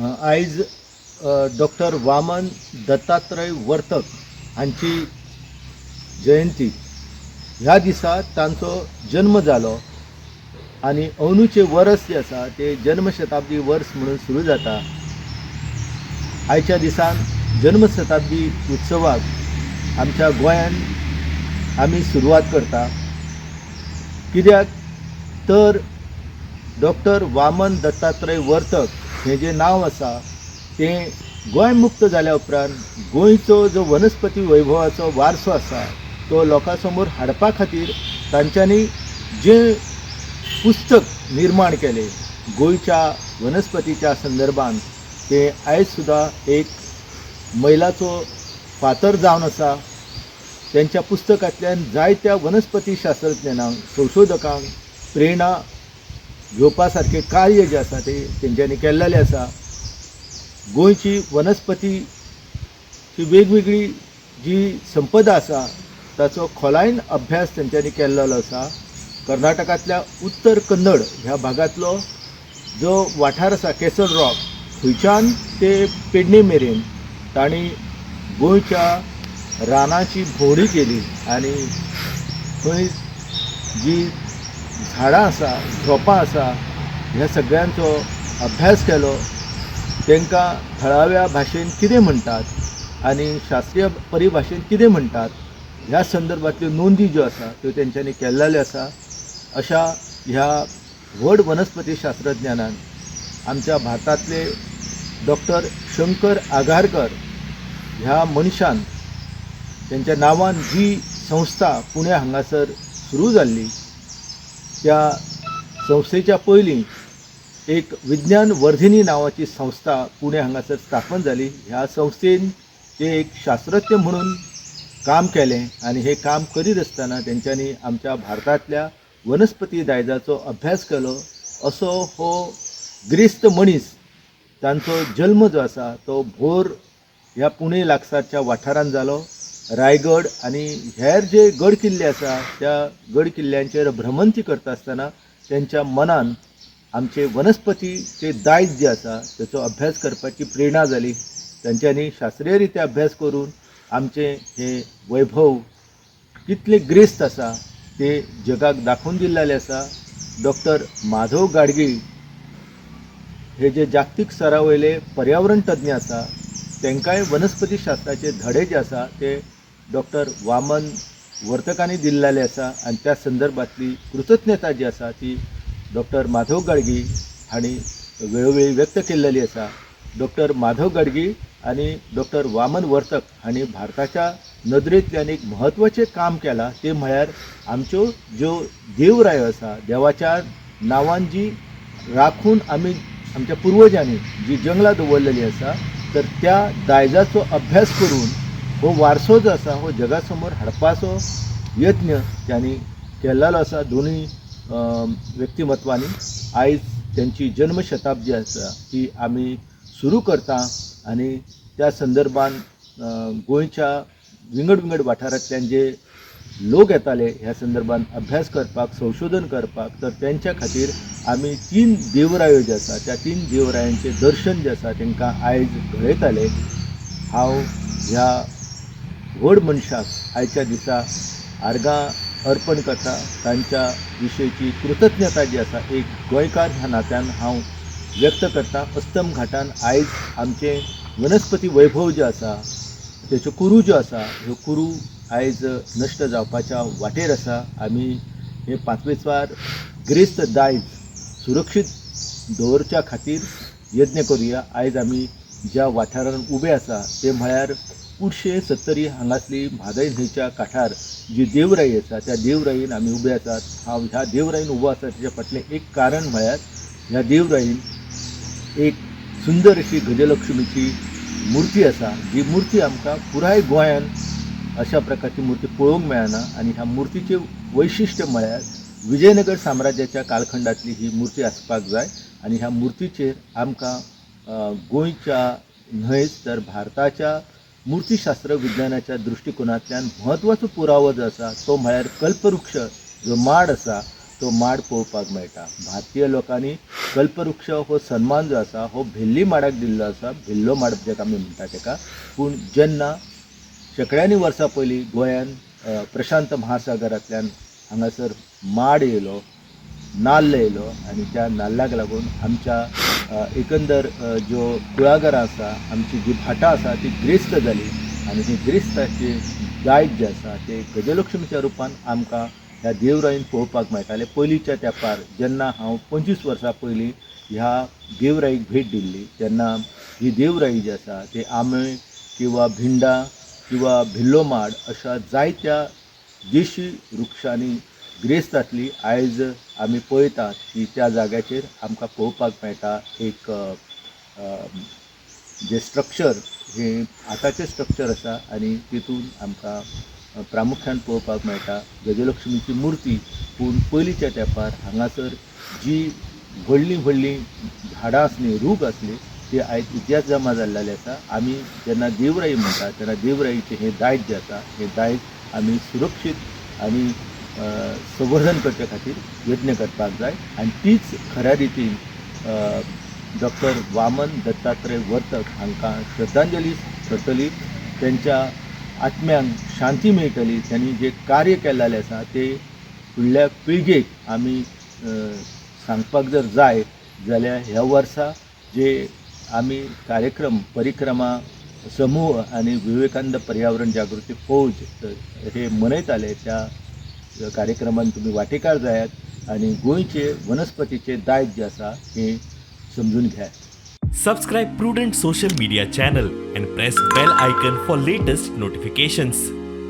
आयज डॉक्टर वामन दत्तात्रय वर्तक हांची जयंती. ह्या दिसा तांचो जन्म जालो आनी अंदूचें वर्स जें आसा तें जन्मशताब्दी वर्स म्हणून सुरू जाता. आयच्या दिसान जन्मशताब्दी उत्सवाक आमच्या गोंयान आमी सुरवात करता, कित्याक तर डॉक्टर वामन दत्तात्रय वर्तक हें जें नांव आसा तें गोंय मुक्त जाल्या उपरांत गोंयचो जो वनस्पती वैभवाचो वारसो आसा तो लोकां समोर हाडपा खातीर तांच्यांनी जें पुस्तक निर्माण केलें गोंयच्या वनस्पतीच्या संदर्भान, तें आयज सुद्दां एक मैलाचो फातर जावन आसा. तेंच्या पुस्तकांतल्यान जायत्या वनस्पती शास्त्रज्ञांक, संशोधकांक प्रेरणा घेवपा सारकें कार्य जें आसा तें तेंच्यांनी केल्लेलें आसा. गोंयची वनस्पतीची वेगवेगळी जी संपदा आसा ताचो खोलायेन अभ्यास तेंच्यांनी केल्लो आसा. कर्नाटकांतल्या उत्तर कन्नड ह्या भागांतलो जो वाठार आसा, केसल रॉक, थंयच्यान ते पेडणे मेरेन तांणी गोंयच्या रानाची भोंवडी केली आनी थंय जी झाडां आसा, झोपां आसा, ह्या सगळ्यांचो अभ्यास केलो. तांकां थळाव्या भाशेन कितें म्हणटात आनी शास्त्रीय परिभाशेन कितें म्हणटात ह्या संदर्भांतल्यो नोंदी ज्यो आसा त्यो तेंच्यांनी केल्लेल्यो आसा. अशा ह्या व्हड वनस्पती शास्त्रज्ञानान आमच्या भारतांतले डॉक्टर शंकर आगारकर ह्या मनशान तेंच्या नांवान जी संस्था पुण्या हांगासर सुरू जाल्ली, त्या संस्थेच्या पयलीं एक विज्ञान वर्धिनी नांवाची संस्था पुणे हांगासर स्थापन जाली. ह्या संस्थेन ते एक शास्त्रज्ञ म्हणून काम केलें आनी हें काम करीत आसतना तेंच्यांनी आमच्या भारतांतल्या वनस्पती दायजाचो अभ्यास केलो. असो हो गिरेस्त मनीस, तांचो जल्म जो आसा तो भोर ह्या पुणे लागसारच्या वाठारांत जालो. रायगड आनी हेर जे गड किल्ले आसा त्या गड किल्ल्यांचेर भ्रमंती करता आसतना तेंच्या मनान आमचे वनस्पतीचे दायज जे आसा तेचो अभ्यास करपाची प्रेरणा जाली. तेंच्यांनी शास्त्रीय रित्या अभ्यास करून आमचें हें वैभव कितलें गिरेस्त आसा तें जगाक दाखोवन दिल्लेलें आसा. डॉक्टर माधव गाडगीळ हे जे जागतीक स्तरा वयले पर्यावरण तज्ञ आसा, तांकांय वनस्पती शास्त्राचे धडे जे आसा ते डॉक्टर वामन वर्तकांनी दिल्लेले आसा आनी त्या संदर्भांतली कृतज्ञता जी आसा ती डॉक्टर माधव गाडगीळ हांणी वेळोवेळी व्यक्त केल्लेली आसा. डॉक्टर माधव गाडगीळ आनी डॉक्टर वामन वर्तक हांणी भारताच्या नदरेंतल्यान एक म्हत्वाचें काम केलां, तें म्हळ्यार आमच्यो ज्यो देवरायो आसा, देवाच्या नांवान जी राखून आमी आमच्या पुर्वजांनी जी जंगलां दवरलेली आसा, तर त्या दायजाचो अभ्यास करून हो वारसो जो आसा हो जगा समोर हाडपाचो यत्न त्यांनी केल्लो आसा. दोनूय व्यक्तिमत्वांनी आयज तेंची जन्मशताब्दी आसा ती आमी सुरू करता आनी त्या संदर्भान गोंयच्या विंगड विंगड वाठारांतल्यान जे लोक येताले ह्या संदर्भान अभ्यास करपाक, संशोधन करपाक, तर तेंच्या खातीर आमी तीन देवरायो ज्यो आसा त्या तीन देवरायांचें दर्शन जें आसा तांकां आयज घडयताले. हांव ह्या व्हड मनशाक आयच्या दिसा आर्गां अर्पण करता. तांच्या विशयची कृतज्ञता जी आसा एक गोंयकार ह्या नात्यान हांव व्यक्त करता. अस्तम घाटान आयज आमचें वनस्पती वैभव जें आसा तेच्यो कुरू ज्यो आसा ह्यो कुरू आयज नश्ट जावपाच्या वाटेर आसा. आमी हे पांचवेचार गिरेस्त दायज सुरक्षीत दवरच्या खातीर यत्न करुया. आयज आमी ज्या वाठारांत उबे आसा ते म्हळ्यार कुडशे सत्तरी हांगासली म्हादय न्हंयच्या काठार जी देवराई आसा त्या देवराईन आमी उबे आसात. हांव ह्या देवराईन उबो आसा तेच्या फाटलें एक कारण म्हळ्यार ह्या देवराईन एक सुंदर अशी गजलक्ष्मीची मुर्ती आसा, जी मुर्ती आमकां पुराय गोंयान अशा प्रकारची मुर्ती पळोवंक मेळना. आनी ह्या मुर्तीचें वैशिश्ट्य म्हळ्यार विजयनगर साम्राज्याच्या कालखंडांतली ही मुर्ती आसपाक जाय आनी ह्या मुर्तीचेर आमकां गोंयच्या न्हयच तर भारताच्या मुर्तीशास्त्र विज्ञानाच्या दृश्टिकोनांतल्यान म्हत्वाचो पुरावो जो आसा तो म्हळ्यार कल्पवृक्ष जो माड आसा तो माड पळोवपाक मेळटा. भारतीय लोकांनी कल्पवृक्ष हो सन्मान जो आसा हो भेल्ली माडाक दिल्लो आसा, भेल्लो माड जाका आमी म्हणटा ताका. पूण जेन्ना शेंकड्यांनी वर्सां पयलीं गोंयान प्रशांत महासागरांतल्यान हांगासर माड येयलो, नाल्ल येयलो आनी त्या नाल्लाक लागून आमच्या एकंदर ज्यो कुळागरां आसा, आमची जी भाटां आसा ती ग्रेस्त जाली आनी ही ग्रेस्ताची दायज जें आसा तें गजलक्ष्मीच्या रुपान आमकां ह्या देवराईन पळोवपाक मेळटालें. पयलींच्या तेंपार जेन्ना हांव 25 वर्सां पयलीं ह्या देवराईक भेट दिल्ली तेन्ना ही देवराई जी आसा ती आंबे किंवा भिंडां किंवा भिल्लो माड अशा जायत्या देशी वृक्षांनी ग्रेस्त आसली. आयज आमी पळयतात की त्या जाग्याचेर आमकां पळोवपाक मेळटा एक जें स्ट्रक्चर, हें आतांचें स्ट्रक्चर आसा आनी तितून आमकां प्रामुख्यान पळोवपाक मेळटा गजलक्ष्मीची मुर्ती. पूण पयलींच्या तेंपार हांगासर जी व्हडलीं व्हडलीं झाडां आसलीं, रूख आसली, ती आयज इतिहास जमा जाल्लेले आसा. आमी जेन्ना देवराई म्हणटा तेन्ना देवराईचें हें दायज जें आसा हें दायज आमी सुरक्षीत आनी संवर्धन करचे खातीर यत्न करपाक जाय आनी तीच खऱ्या रितीन डॉक्टर वामन दत्तात्रय वर्तक हांकां श्रद्धांजली थरतली, तेंच्या आत्म्यांक शांती मेळटली. त्यांनी जें कार्य केल्लें आसा तें फुडल्या पिळगेक आमी सांगपाक जर जाय जाल्यार ह्या वर्सा जे आमी कार्यक्रम परिक्रमा समूह आनी विवेकानंद पर्यावरण जागृती फौज हे मनयताले त्या कार्यक्रमान तुमी वांटेकार जायात आनी गोंयचे वनस्पतीचे दायज जें आसा हें समजून घेयात. Subscribe Prudent Social Media channel and press bell icon for latest notifications.